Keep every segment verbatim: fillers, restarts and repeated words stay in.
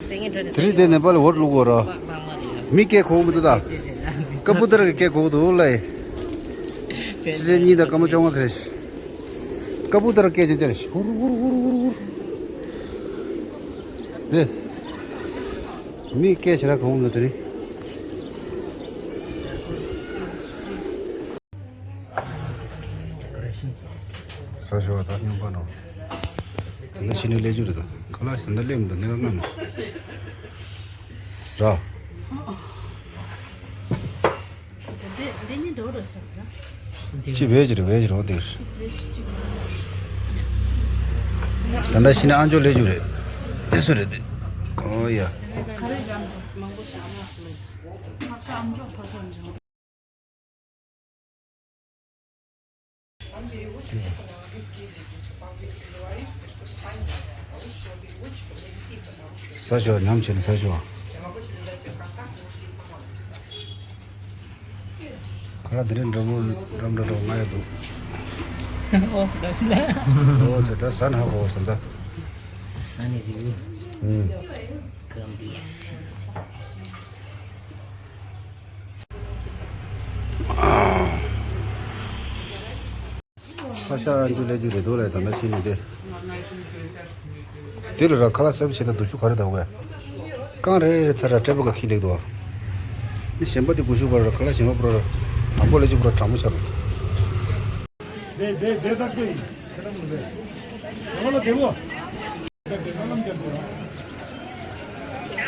དེ་རིང་དེ་ནེ་པ་ལི་འོ་བླུག་གོ་ར། མི་སྐད་གོ་མི་འདུག་ད། ཀ་པུ་ཏར་གི་སྐད་གོ་འདུག་ལ། ཕྱི་ཚེས་གཉིས་དང་སྐར་མ་བཅོ་ལྔ་ཟེར། ཀ་པུ་ཏར་སྐད་ཅན་ཅན་རེད། ཧུར་ཧུར་ཧུར་ཧུར་ཧུར། དེ། མི་སྐད་ཆ་ར་གོ་མི་འདུག་དེ་རིང་། ས་ཞོ་བ་ད་སྙོམས་པ་ནོ། ད་ཕྱི་ནས་སླེབས་རྒྱུ་རེད་ད། ཁ་ལག་ཞིག་འདི་སླེབས་མི་འདུག་ནས་ད་ནམ། ར། ཅི་བས་ཅི་རེད་བས་ཅི་རོ་དེ། ད་ད་ཕྱི་ནས་ཨ་མཆོག་སླེབས་རྒྱུ་རེད། དེ་སུ་རེད་དེ། ཨོ་ཡ། ས་ཞོ་ཉམས་བྱས་ནས་ས་ཞོ། ཁ་ལག་དེ་རིང་འདྲ་མོ་འདྲ་མོ་འདྲ་འདྲ་ང་ཡ་འདུག་ཨོ་སི་ལོ་ཤི་ལ། ཨོ་ཟེར་ད་ས་ན་ཧ་གོ་ཟེར་ད། ས་ནས་རིག་ཡོད། ཨུམ། གམ་དེ་ཡ། ཁ་ཤ་ཨ་མཆོག་སླེབས་རྒྱུ་རེད་འདུག་ལ། ད་ལྟ་ཕྱིན་ནས་དེ། དེ་ལ་ར་ཁ་ལག་སེམས་བྱེད་ད་སྡུག་ཤུགས་ག་རེ་ད་བས། རྐང་རེ་རེ་ཚར་ར་སྤྲད་པ་ག་ཁྱི་ལེགས་འདུག་ཨ། མི་གཞན་པ་དེ་སྒུལ་ཤུགས་པ་ར་ཁ་ལག་གཞན་པ་པོ་ར་དང་པོ་ལས་ཅི་པོ་ར་དྲང་མོ་ཆགས་རུ། དེ་དེ་དེ་དག་པོ་ཡིན། ཁ་ལག་མི་འདུག་པས། ཁ་ལག་དེ་མོ།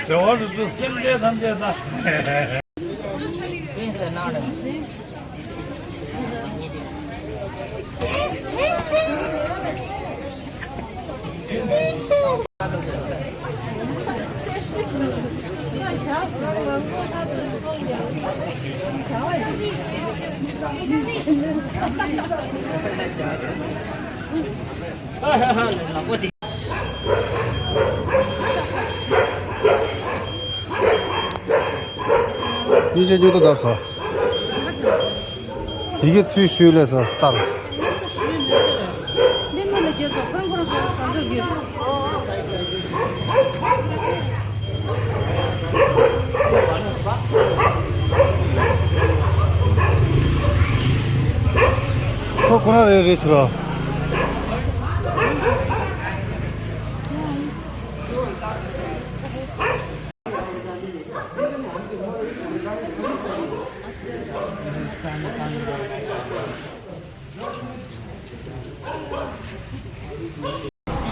དེ་བ་རུ་ཚུ་སེམས་ཅན་ཐམས་ཅད་ད། སྙིང་རྗེ་སྙིང་སྟོབས་བརྡབས་སོ། ཡི་གེ་ཚུལ་ཞུས་ལས་སོ་ལྟར། ཁོ་ཁོ་རང་རེད་རེད་ཟེར་རོ།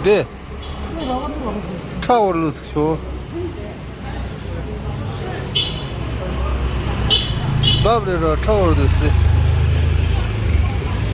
དེ། ཁྲ་བོར་ལུས་ཤོག་ལྡབ་རེ་ར་ཁྲ་བོར་དུ་སི།